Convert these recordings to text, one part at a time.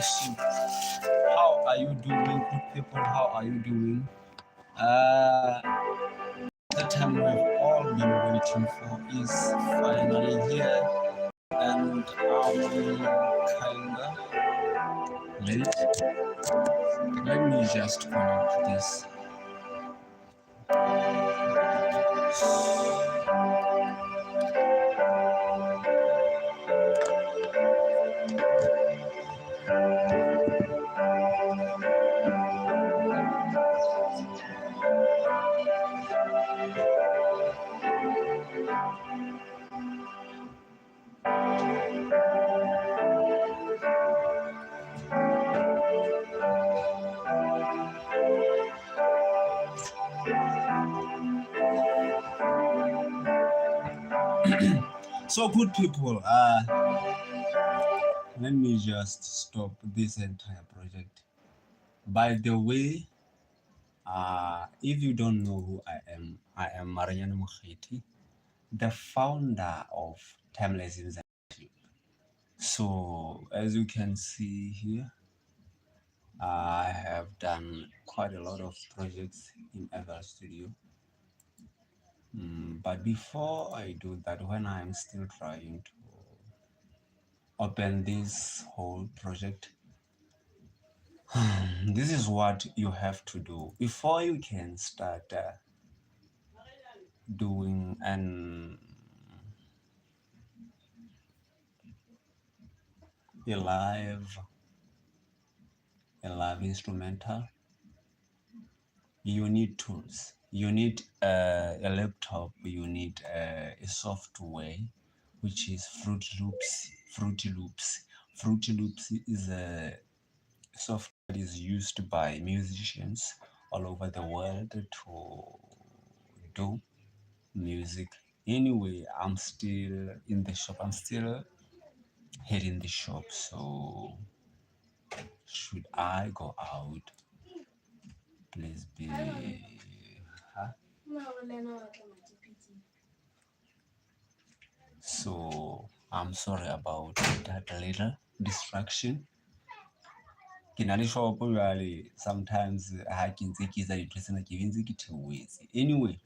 Soup. How are you doing, good people? How are you doing? Uh, the time we've all been waiting for is finally here, and I'm kinda late. Let me just connect this. So, good people, let me just stop this entire project. By the way, if you don't know who I am Marian Mokgethi, the founder of Timeless Institute. So, as you can see here, I have done quite a lot of projects in FL Studio. But before I do that, when I'm still trying to open this whole project, this is what you have to do before you can start doing an a live a live instrumental. You need tools. You need a laptop. You need a software, which is Fruity Loops. Fruity Loops. Fruity Loops is a software that is used by musicians all over the world to do music. Anyway, I'm still in the shop. I'm still heading the shop. So should I go out? Please be. Huh? So I'm sorry about that little distraction. Ke na le shopo jwale, sometimes ha ke ntse ke etsa dintho tsena, ke be ntse ke theohetse. Anyway,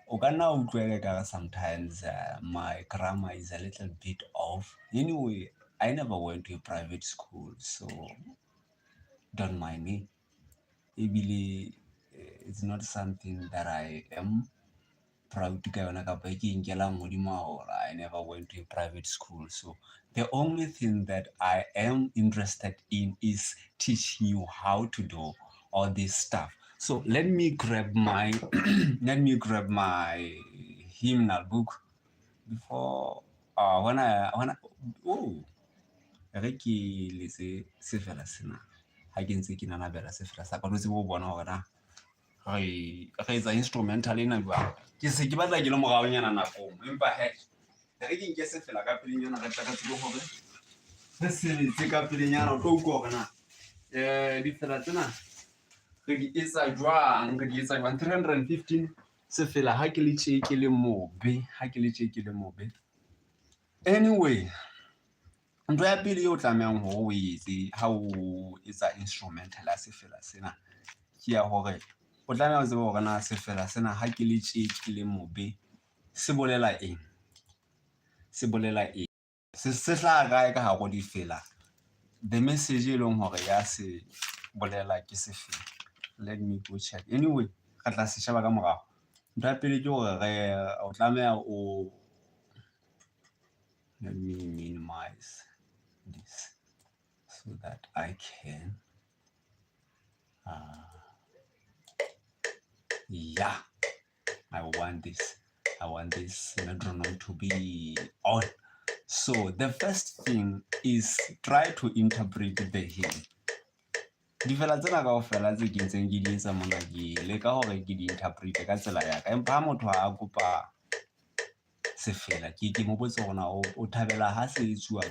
o ka nna utlwela ekare sometimes my grammar is a little bit off. Anyway, I never went to a private school, so don't mind me. Ebile it's not something that I am proud ka yona kapa e ke e nkelang hodimo haholo. I never went to a private school, so the only thing that I am interested in is teaching you how to do all this stuff. So let me grab my hymnal book before when I, oh, re ke letse sefela sena ha ke ntse ke nanabela sefela sa ka, o tsebe ho bona hore na re etsa instrumental ena jwang. Ke se ke batla ke le moraonyana nakong, empa he, re ke nke sefela ka pelenyana, re tle re tsebe hore re sebetse ka pelenyana, o tlo utlwa hore na difela tsena re di etsa jwang, re di etsa jwang. 315 sefela, ha ke le tje ke le mobe, ha ke le tje ke le mobe. Anyway, ntho ya pele eo o tlamehang hore o etse ha o etsa instrumental ya sefela sena ke ya hore o tlameha ho tseba hore na sefela sena, ha ke le tje ke le mobe, se bolela eng, se bolela eng, se hlaha kae ka hare ho difela, the message e leng hore ya se bolela ke sefela. Let me go check. Anyway, re tla se sheba ka morao. Ntho ya pele ke hore re o tlameha o, let me minimize this so that I can yeah, I want this metronome to be on. So the first thing is try to interpret the hymn. Difela tsena kaofela tse ke ntseng ke di etsa mona, ke leka hore ke di interprete ka tsela ya ka, empa ha motho a kopa sefela, ke mo botse hore na o thabela ha se etsuwa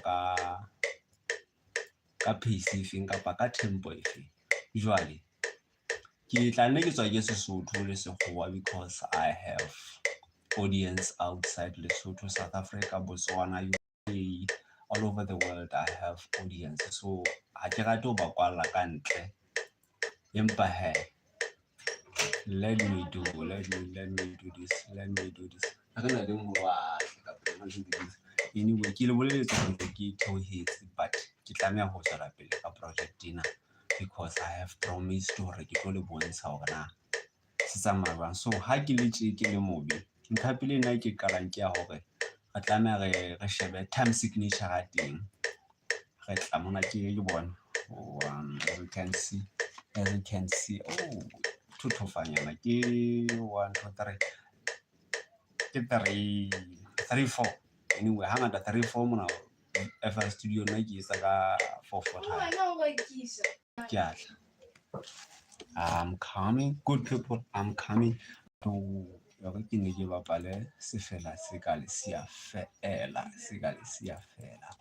ka pace efeng kapa ka tempo efeng. Jwale ke tla nne ke tswa ke Sesotho le Sekgowa because I have audience outside Lesotho, South Africa, Botswana, UK, all over the world I have audience. So Ha ke rate ho ba kwalla ka ntle, empa hee let me do, let me do this, let me do this. Ha re na le kapa anyway, ke le bolelletse hore ntse ke theohetse, but ke tlameha ho tswela pele ka project ena because I have promised hore ke tlo le bontsha hore na se tsamaya jwang. So ha ke le tje ke le mobe, ntho ya pele ena e ke qalang ke ya hore re tlameha re shebe time signature ya teng. Re tla mona ke bone one, as you can see, as you can see, oh, thothofanyana ke 1 2 3, ke 3 3 4. Anyway, hangata 3 4 mona FL Studio nna ke etsa ka 4 4 time. Ke a tla. I'm coming, good people, I'm coming. To hore ke ne ke bapale sefela se ka le siya feela, se ka le siya feela.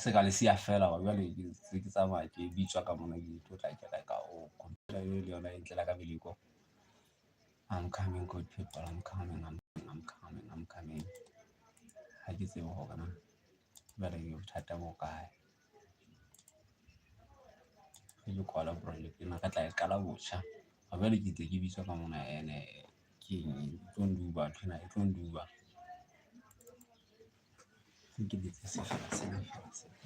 Se ka le siya feela hoba jwale ke se ke tsamaya ke bitswa ka mona ke tlo tla ke reka o computer eo le yona e ntlela ka meleko. I'm coming, good people, I'm coming, I'm coming, I'm coming. Ha ke tsebe hore na jwale ke bothata bo kae. Re ke kwala project ena, re tla e qala botjha. Ha jwale ke ntse ke bitswa ka mona ene ke eng e tlo nduba nthwena e tlo nduba. Ke letse sefela sena fela sena.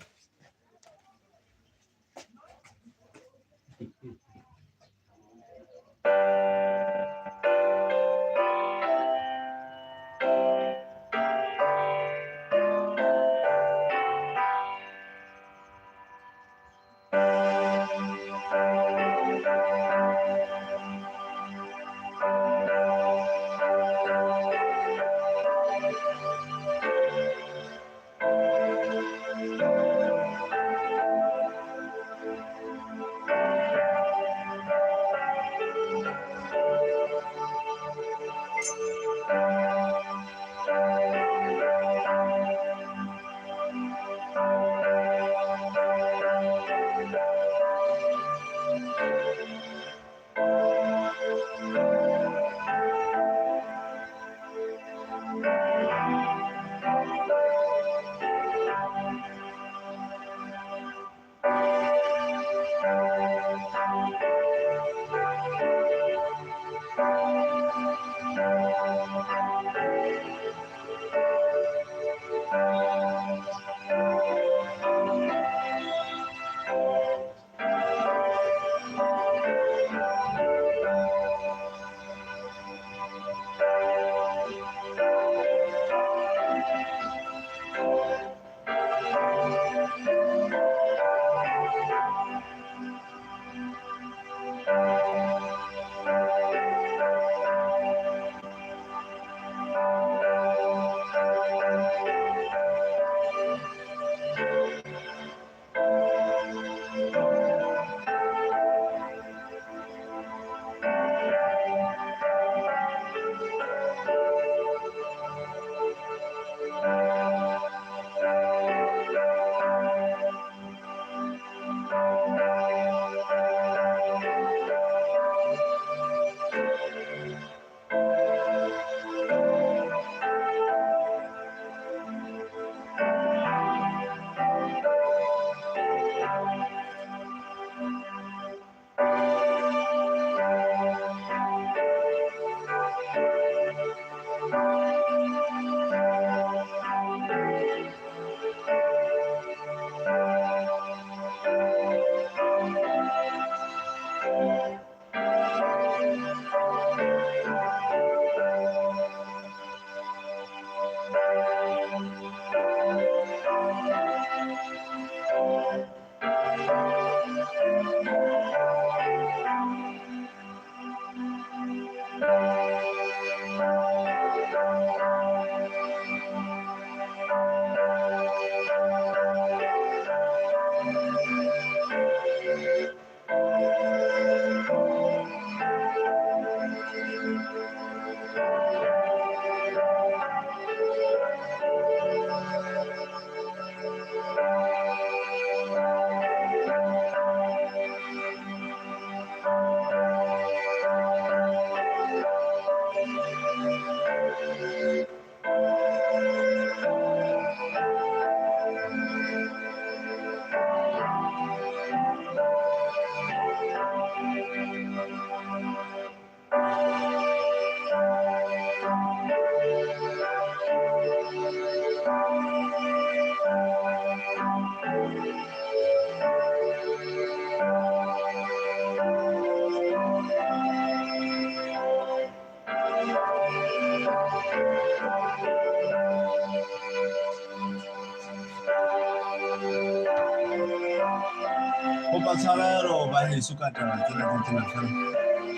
Kopa tshwarelo ba heso ka taba tsena tse tjena fela.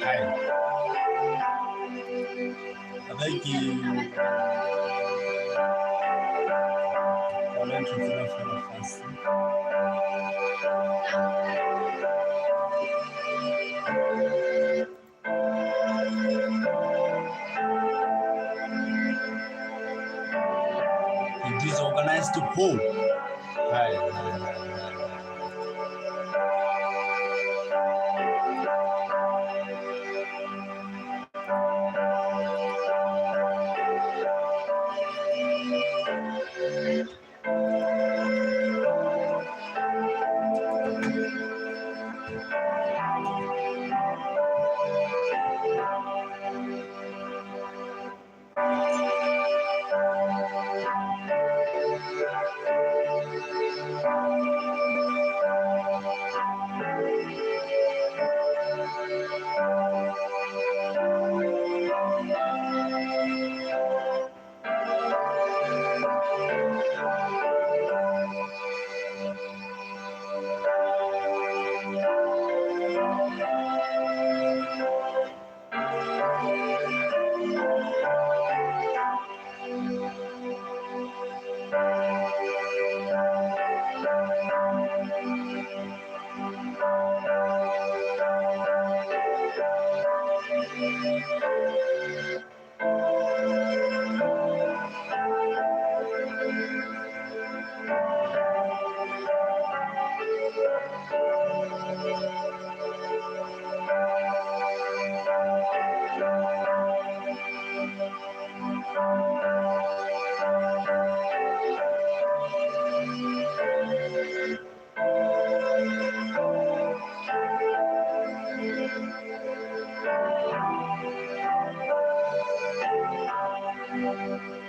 Hai. Re ke kwale ntho tsena fela fatshe. The disorganized home. Hai, hai, hai, hai, hai.